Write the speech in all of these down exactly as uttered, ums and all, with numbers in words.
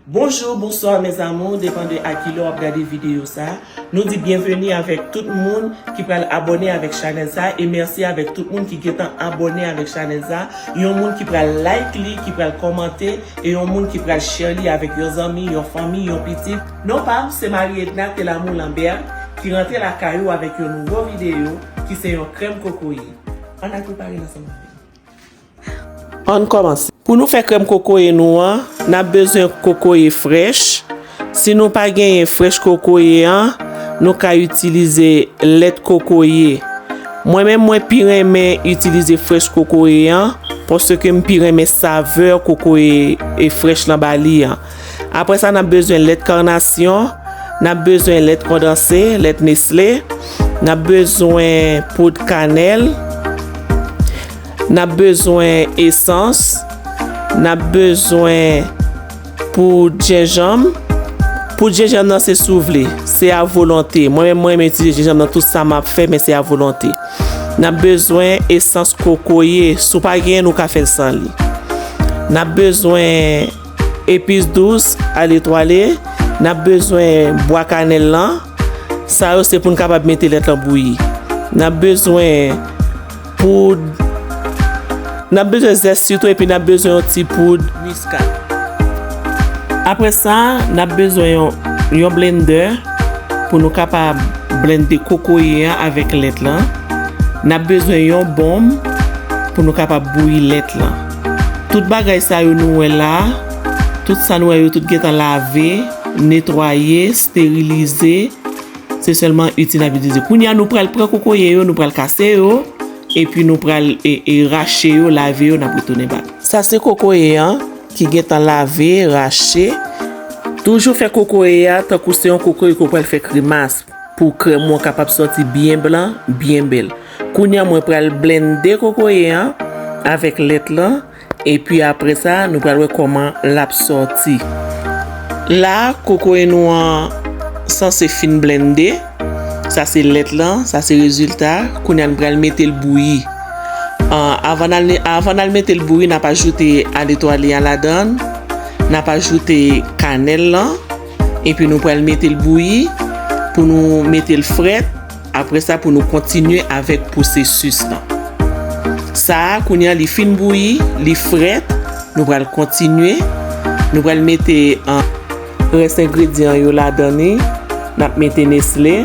Bonjou, bonswa, mes amours, depann de a ki lè w ap gade videyo sa. Nou di byenveni avèk tout moun ki pral abòne avèk chanèl sa, e mèsi avèk tout moun ki gentan abòne avèk chanèl sa, yon moun ki pral like li, ki pral kòmante, e yon moun ki pral share li avèk yon zanmi, yon fanmi, yon pitit. Non pa m, se Marie Edna Telamour Lambert, ki rantre lakay ou avèk yon nouvo videyo, ki se yon krèm kokoye. Ann al prepare l ansanm avè m. Ann kòmanse. Pou nou fè krèm kokoye nou an, n ap bezwen kokoye frèch. Si nou pa genyen frèch kokoye an, nou ka itilize lèt kokoye. Mwen menm, mwen pi renmen itilize frèch kokoye an, paske m pi renmen savè kokoye e frèch lan ba li an. Apre sa, n ap bezwen lèt kanasyon, n ap bezwen lèt kondanse, lèt Nestlé, n ap bezwen poud kanèl, n ap bezwen esans, n ap bezwen poud jenjanm. Poud jenjanm nan se si w vle, se a volonte. Mwen menm, mwen renmen itilize jenjanm nan tout sa m ap fè, men se a volonte. N ap bezwen esans kokoye, si w pa genyen, nou ka fè l san li. N ap bezwen epis dous, aletwale. N ap bezwen bwa kanèl lan. Sa yo se pou n kapab mete lèt lan bouyi. N ap bezwen poud, n ap bezwen zès sitwon epi n ap bezwen yon ti poud miska. Apre sa, n ap bezwen yon, yon blendè pou nou kapab blende kokoye an avèk lèt lan. N ap bezwen yon bonm pou nou kapab bouyi lèt lan. Tout bagay sa yo nou wè la, tout sa nou wè yo tout gentan lave, netwaye, sterilize. Se sèlman itil n ap itilize. Kounye a, nou pral pran kokoye yo, nou pral kase yo, epi nou pral e, e rache yo, lave yo, n ap retounen ba nou. Sa se kokoye an ki gentan lave, rache. Toujou fè kokoye a tankou se yon kokoye ke w pral fè kremas pou krèm ou an kapab sòti byen blan, byen bèl. Kounye a, mwen pral blende kokoye an avèk lèt lan, epi apre sa, nou pral wè kòman l ap sòti. La, kokoye nou an sanse fin blende. Sa se lèt lan, sa se rezilta. Kounye a, nou pral mete l bouyi. An, avan n al, avan n al mete l bouyi, n ap ajoute aletwale an ladan l. N ap ajoute kanèl lan. Epi nou pral mete l bouyi pou nou mete l frèt. Apre sa, pou nou kontinye avèk pwosesis lan. Sa a, kounye a, li fin bouyi, li frèt. Nou pral kontinye. Nou pral mete, an, rès engredyan yo ladan li. N ap mete Nestlé.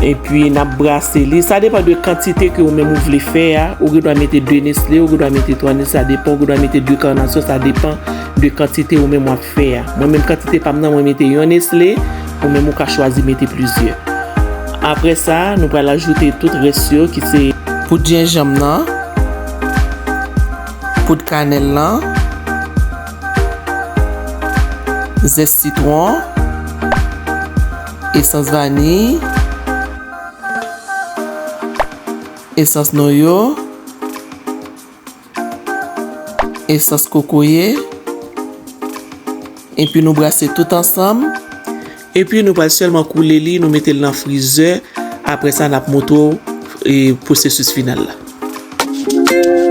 Epi n ap brase li. Sa depann de kantite ke ou menm ou vle fè a. Ou gen dwa mete de Nestlé, ou gen dwa mete twa Nestlé, sa depann. Ou gen dwa mete de kanasyon, sa depann de kantite ou menm w ap fè a. Mwen menm, kantite pa m nan, mwen mete yon Nestlé, ou menm ou ka chwazi mete plizyè. Apre sa, nou pral ajoute tout rès yo ki se poud jenjanm nan, poud kanèl lan, zès sitwon, esans vaniy, esans noyo, esans kokoye, epi nou brase tout ansanm. Epi nou pral sèlman koule li, nou mete l nan frizè. Apre sa, n ap montre w, e, pwosesis final la.